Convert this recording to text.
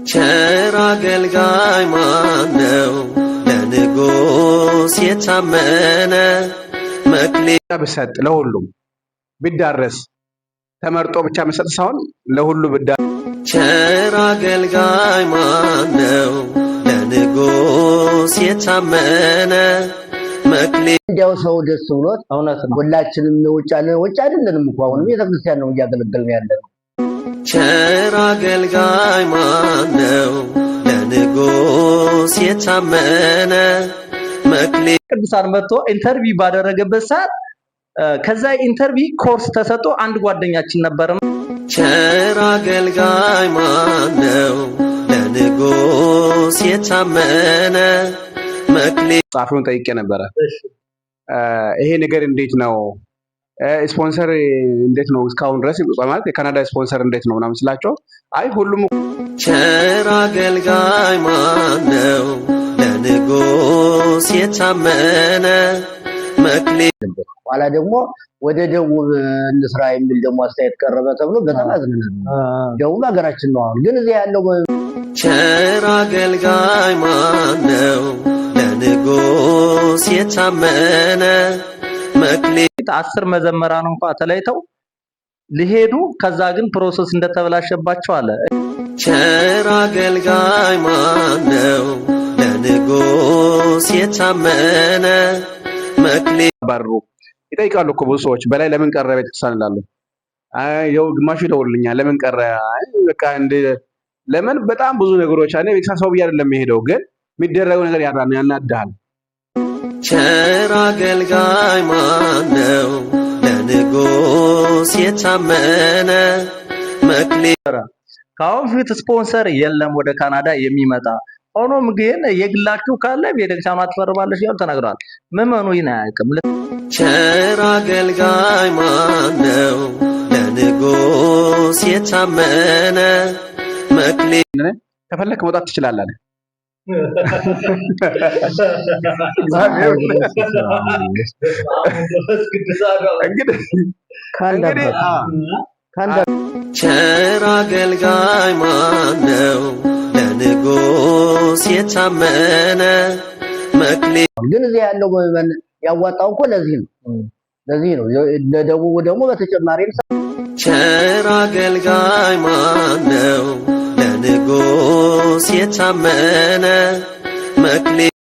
ቸር አገልጋይ ማነው? ለንጉሥ የታመነ መክሊት ብሰጥ ለሁሉም ቢዳረስ፣ ተመርጦ ብቻ መሰጥ ሳይሆን ለሁሉ ቢዳረስ። ቸር አገልጋይ ማነው? ለንጉሥ የታመነ መክሊት እንዲያው ሰው ደስ ብሎት እውነት ነው። ሁላችንም ውጭ ያለን፣ ውጭ አይደለንም እኮ፣ አሁንም ቤተክርስቲያን ነው እያገለገልን ያለ ነው። ቸር አገልጋይ ማነው? ለንጉሥ የታመነ መክሊት ቅዱሳን መጥቶ interview ባደረገበት ሰዓት ከዛ interview course ተሰጥቶ አንድ ጓደኛችን ነበር። ቸር አገልጋይ ማነው? ለንጉሥ የታመነ መክሊት ጸሐፊውን ጠይቄ ነበረ። ይሄ ነገር እንዴት ነው? ስፖንሰር እንዴት ነው እስካሁን ድረስ፣ ማለት የካናዳ ስፖንሰር እንዴት ነው ምናምን ስላቸው አይ ሁሉም ቸር አገልጋይ ማነው? ለንጉሥ የታመነ መክሊት ኋላ ደግሞ ወደ ደቡብ እንስራ የሚል ደግሞ አስተያየት ቀረበ ተብሎ በጣም አዝነናል። ደቡብ ሀገራችን ነው። አሁን ግን እዚህ ያለው ቸር አገልጋይ ማነው? ለንጉሥ የታመነ መክሊት 10 መዘመራን እንኳ ተለይተው ሊሄዱ ከዛ ግን process እንደተበላሸባቸው አለ። ቸር አገልጋይ ማነው? ለንጉሥ የታመነ መክሊት ባሩ ይጠይቃሉ እኮ ብዙ ሰዎች፣ በላይ ለምን ቀረ ቤተክርስቲያን ይላሉ። አይ ያው ግማሹ ይደውልልኛል፣ ለምን ቀረ? አይ በቃ እንደ ለምን በጣም ብዙ ነገሮች አለ። ቤተክርስቲያን ሰው ብዬ አይደለም የሚሄደው፣ ግን የሚደረገው ነገር ያናድሃል። ቸር አገልጋይ ማነው? ለንጉሥ የታመነ መክሊት ከአሁን ፊት ስፖንሰር የለም ወደ ካናዳ የሚመጣ፣ ሆኖም ግን የግላችሁ ካለ ቤተክርስቲያኗ ትፈርማለች ያሉ ተናግረዋል። ምዕመኑ ይህን አያውቅም። ቸር አገልጋይ ማነው? ለንጉሥ የታመነ መክሊት ከፈለክ መውጣት ትችላለህ። እንግዲህ ከአንድ እንግዲህ አባት ከአንድ ቸር አገልጋይ ማነው? ለንጉሥ የታመነ መክሊት ግን እዚህ ያለው ምዕመን ያዋጣው እኮ ለዚህ ነው። ለዚህ ነው። ለደቡቡ ደግሞ በተጨማሪም ቸር አገልጋይ ማነው? ለንጉሥ የታመነ መክሊት